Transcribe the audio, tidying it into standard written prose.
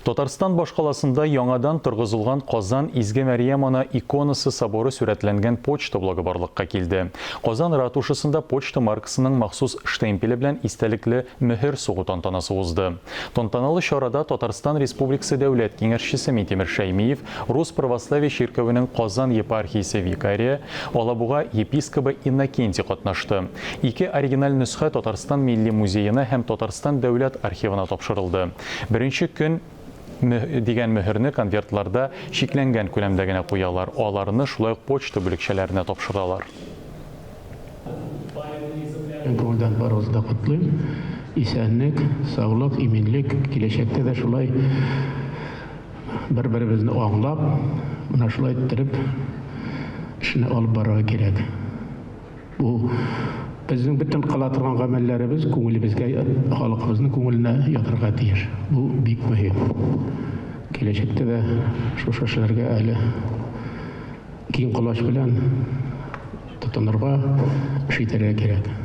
Татарстан башкаласында яңадан торгызылган Казан Изге Мәрьям Ана иконасы соборы сурәтләнгән почта блогы барлыкка килде. Казан ратушасында почта маркасының махсус штемпеле белән истәлекле мөһер сугу тантанасы узды. Тантаналы чарада Татарстан Республикасы Дәүләт Киңәшчесе Минтимер Шәймиев, Рус православие чиркәвенең Казан епархиясе викарие, Алабуга епискобы Иннокентий катнашты. Ике оригиналь нөсхә Татарстан Милли музеена һәм Татарстан дәүләт архивына тапшырылды. Беренче көн дигән мөһерне конвертларда чикләнгән күләмдә генә куялар, аларны шулай ук почта бүлекчәләренә тапшыралар. Чын күңелдән барыгызны да котлыйм. Исәнлек, саулык, иминлек, киләчәктә дә шулай бер-беребезне аңлап, менә шулай иттереп эшне алып барырга кирәк. Бу безнең бөтен кыла торган гамәлләребез күңелебезгә, халкыбызның күңеленә ятырга тиеш. Бу бик мөһим. Киләчәктә дә шушы эшләргә әле киң колач белән тотынырга, эш итәргә кирәк.